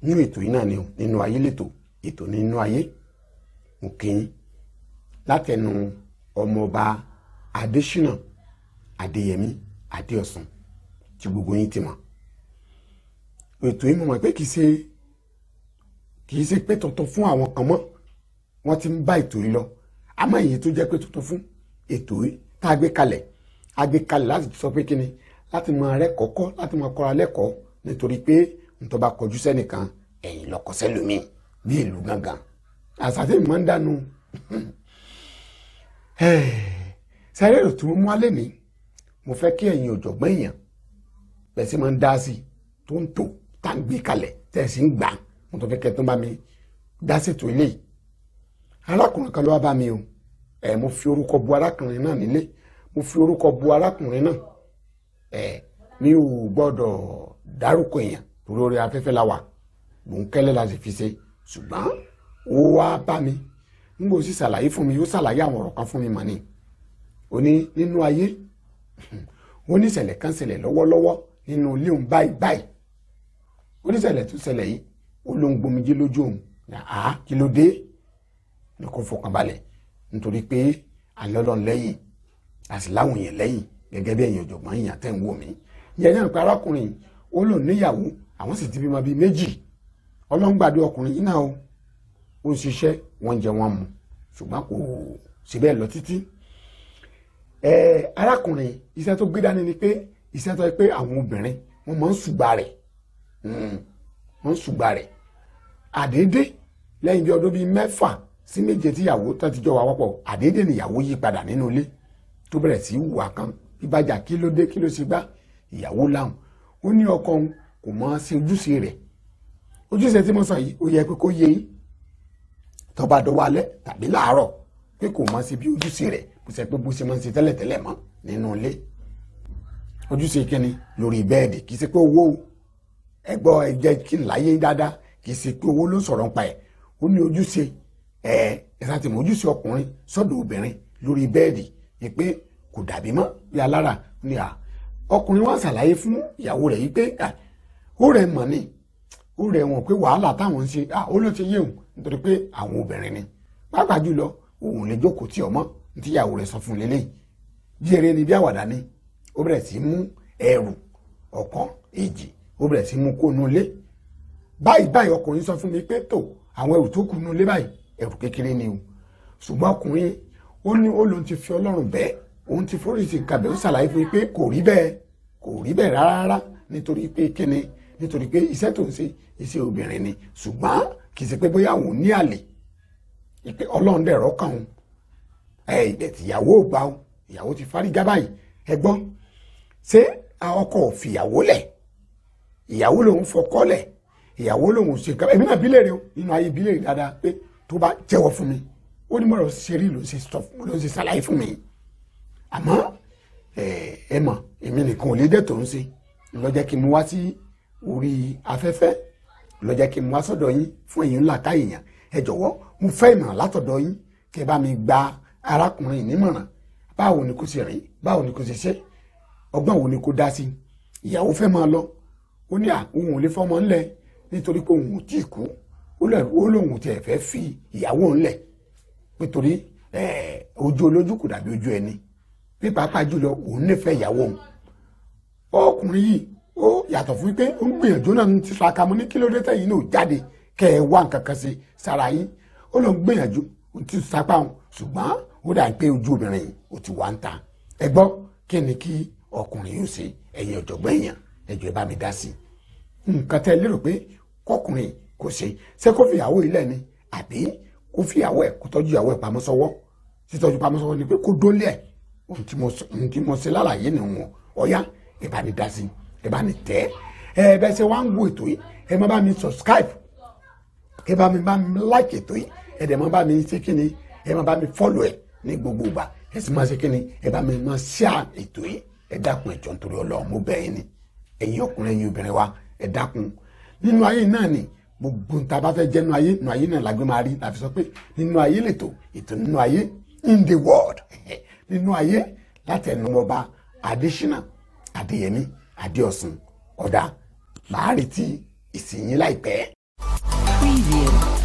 Nínú ètò yìí náà ni o, Nínú Ayé lètò, ètò Nínú Ayé. Mo kí yín látẹnu Ọmọọba Adésínà Adéyẹmí Adéọ̀sùn tí gbogbo yín ti mọ̀. Ètò yìí, mo mọ̀ pé kì í ṣe pé tuntun fún àwọn kan mọ́, wọ́n ti ń bá ètò yìí lọ. Àmọ́ èyí tó jẹ́ pé tuntun fún ètò yìí tá a gbé kalẹ̀, a gbé kalẹ̀ láti sọ pé kíni, láti máa rẹ́ kọ́kọ́, láti máa kọ́ra lẹ́kọ̀ọ́, nítorí pé ntọ́ bá kọjú sẹ́nìkan, ẹ̀yìn lọ́kọ sẹ́lòmíì bí ìlú gángan. Àṣà tí mo máa ń dànù sẹ́rẹ́ èrò tí mo mú alẹ́ ní, mo fẹ́ kí ẹ̀yin ọ̀jọ̀gbọ́n èèyàn bẹ́ẹ̀ sì máa ń dá sí tó ń tò tá ń gbé kalẹ̀, tẹ́ ẹ̀ sì ń gbà. Mo tó fẹ́ kẹ́ tó bá mi dá ṣètò eléyìí. Arákùnrin kan ló wá bá mi o. Ẹ mo fi orúkọ bu arákùnrin náà nílé, mo fi orúkọ bu arákùnrin náà. Ẹ mi ò gbọ́dọ̀ dárúkọ èèyàn torí orí afẹ́fẹ́ la wà, gbòǹkẹ́lẹ́ la sì fi ṣe. Ṣùgbọ́n ó wá bá mi, n kò sì ṣàlàyé fún mi, ó ṣàlàyé àwọn ọ̀rọ̀ kan fún mi mọ̀ ni. Ó ní nínú ayé, ó ní ìṣẹ̀lẹ̀ kan ṣẹlẹ̀ lọ́wọ́lọ́wọ́ nínú ilé òun báyìí báyìí. Ó ní ìṣẹ̀lẹ̀ tó ṣẹlẹ̀ yìí, ó ló ń gbomijé lójú òun. Àá, kí ló dé? Ní kò fọkàn balẹ̀, nítorí pé àlọ́lọ́run lẹ́yìn, a sì láwọn èèyàn lẹ́yìn gẹ́gẹ́ bí ẹ̀yin ọ̀jọ̀gbọ́n èèyàn tẹ̀ ń wò mí. Ìyẹn náà pé arákùnrin ó lò níyàwó, àwọn sì ti bímọ bíi méjì. Ọlọ́run gbàdúrà ọkùnrin yìí náà o, ó ń ṣiṣẹ́, wọ́n ń jẹ, wọ́n mu, ṣùgbọ́n kò sí bẹ́ẹ̀ lọ títí. Ẹ arákùnrin, iṣẹ́ tó gbé dání ni pé iṣẹ́ tó yẹ pé àwọn obìnrin wọ́n máa ń ṣùgbà rẹ̀, wọ́n ń ṣùgbà rẹ̀. Àdédé, lẹ́yìn bí ọdún bíi 6 sí 7 tíyàwó tó ti jọ wà wọ́pọ̀, àdédé nìyàwó yí padà nínú ilé, tó bẹ̀rẹ̀ sí hùwà kan bíbájà. Kí ló dé? Kí ló ṣe gbá? Ìyàwó láhùn, ó ní ọkọ òun kò mọ̀ sí ojúṣe rẹ̀. Ojúṣe tí mo sọ yìí, ó yẹ pé kó yé yín. Tó bá dọwọ́ alẹ́ tàbí láàárọ̀, pé kò mọ̀ sí bí ojúṣe rẹ̀ bó ṣe pé bó ṣe máa ń ṣe tẹ́lẹ̀tẹ́lẹ̀ mọ́ nínú ilé. Ojúṣe kíni? Lórí bẹ́ẹ̀dì. Kì í ṣe pé owó ẹ gbọ́, ẹ jẹ́ kí n láyé dáadáa, kì í ṣe pé owó ló sọ̀rọ̀ nípa ẹ̀. Ó ní ojúṣe ẹ ẹ sáà ti mọ ojúṣe ọkùnrin sọ́dọ̀ obìnrin lórí bẹ́ẹ̀dì ni pé kò dàbí mọ́ bí alára ní à. Ọkùnrin wá ṣàlàyé fún ìyàwó rẹ̀ yìí pé ó rẹ̀ mọ̀ ni, ó rẹ̀ wọ̀n pé wàhálà táwọn ń ṣe, ó ló ti yé òun, nítorí pé àwọn obìnrin ni, pàápàá jùlọ òun lè jókòó tí ọmọ tí ìyàwó rẹ̀ sọ fún lélẹ́yìí. Bí eré ni, bí àwàdà ni, ó bẹ̀rẹ̀ sí mú ẹrù ọ̀kan èjì, ó bẹ̀rẹ̀ sí mú kó nu ilé báyìí báyìí. Ọkùnrin sọ fún mi pé tó àwọn ẹrù tó kù nu ilé báyìí, ẹrù kékeré ni o. Ṣùgbọ́n ọkùnrin ó ní ó lóun ti fi Ọlọ́run bẹ́ẹ̀, òun ti foríṣi nǹkan bẹ́ẹ̀. Ó ṣàlàyé fún mi pé kò rí bẹ́ẹ̀, kò rí bẹ́ẹ̀ rárá. Nítorí pé kíni? Nítorí pé iṣẹ́ tó ń ṣe, iṣẹ́ obìnrin ni, ṣùgbọ́n kì í ṣe pé bóyá òun ní àlè, ìpè Ọlọ́run dẹ̀rọ kàn òun ẹ. Ìbẹ̀ tìyàwó ò gbà ó, ìyàwó ti fárígá báyìí. Ẹ gbọ́, ṣé ọkọ ò fìyàwó lẹ̀? Ìyàwó lòun fọkọ lẹ̀, ìyàwó lòun ṣe nǹkan. Èmi náà bílẹ̀ rẹ o, nínú ayé bílẹ̀ rẹ dáadáa pé tó bá jẹ́wọ́ fún mi, ó ní mọ̀rọ̀ ṣe rí, ló ń ṣe sọ, ló ń ṣe ṣàlàyé fún mi. Àmọ́ ẹ mọ̀, èmi nìkan ò lè dẹ̀ tó ń ṣe ló jẹ́ kí n mú wá sí orí afẹ́fẹ́, ló jẹ́ kí n mú wá sọ́dọ̀ yín fún ẹ̀yin ńlá ká èèyàn. Ẹ jọ̀wọ́, mo fẹ́ ìmọ̀ràn látọ̀dọ̀ yín, kẹ́ bá mi gba arákùnrin nímọ̀ràn. Báwo ni kò ṣe rìn? Báwo ni kò ṣe ṣe? Ọgbọ́n wo ni kò dá sí? Ìyàwó fẹ́ máa lọ, ó ní òun ò lè fọmọ ńlẹ̀ nítorí pé òun ò tí ì kú. Ó lóun tiẹ̀ fẹ́ fi ìyàwó ńlẹ̀ nítorí ojú olójú kò dàbí ojú ẹni, bí pàápàá jùlọ òun nífẹ̀ẹ́ ìyàwó òun. Ọkùnrin yìí, ó yàtọ̀ fún pé ó ń gbìyànjú náà ti saka. Mo ní kí ló dé tẹ̀yìn náà jáde kẹ́ ẹ wá nǹkan kan sí sára yín? Ó lọ ń gbìyànjú, ó ti sapá òun, ṣùgbọ́n ó dà pé ojú obìnrin yìí ó ti wà ń ta. Ẹ gbọ́, kí ni kí ọkùnrin yóò ṣe? Ẹ̀yin ọ̀jọ̀gbọ́n èèyàn, ẹ jọ̀ọ́, ẹ bá mi dá sí i. Nǹkan tẹ́ lérò pé kọkùnrin kò ṣe, ṣé kó fìyàwó ilẹ̀ ni, àbí kó fìyàwó ẹ̀, kó tọ́jú ìyàwó ẹ̀ pamọ́ sọ́wọ́? Títọ́jú pamọ́ sọ́wọ́ ni pé kó dólé ẹ̀. Ohun tí mo ṣe lálàyé ni wọn. Ọ̀yá, ẹ bá mi dá sí, ẹ bá mi tẹ́ ẹ. Bẹ́ẹ̀ ṣe wá ń wo ètò yìí, ẹ má bá mi subscribe, ẹ bá mi like ètò yìí, ẹ dẹ̀ má bá mi ṣe kí ni, ẹ má bá mi follow ẹ ní gbogbo ìgbà. Ẹ sì máa ṣe kí ni, ẹ bá mi máa share ètò yìí. Ẹ dákun, ẹ jọ̀ọ́, nítorí Ọlọ́run, mo bẹ̀ yín ni. Ẹ̀yin ọkùnrin, ẹ̀yin obìnrin wa, ẹ dákun. Nínú ayé náà ni gbogbo nta bá fẹ́ jẹ́ nínú ayé, nínú ayé náà lágbé máa rí. La fi sọ pé Nínú Ayé lètò, ètò Nínú Ayé, in the world, nínú ayé, láti ẹnu Ọba Adésínà Adéyẹmí Adéọ̀sùn. Ọ̀dà, màá retí ìsìn yín láìpẹ́. Preview.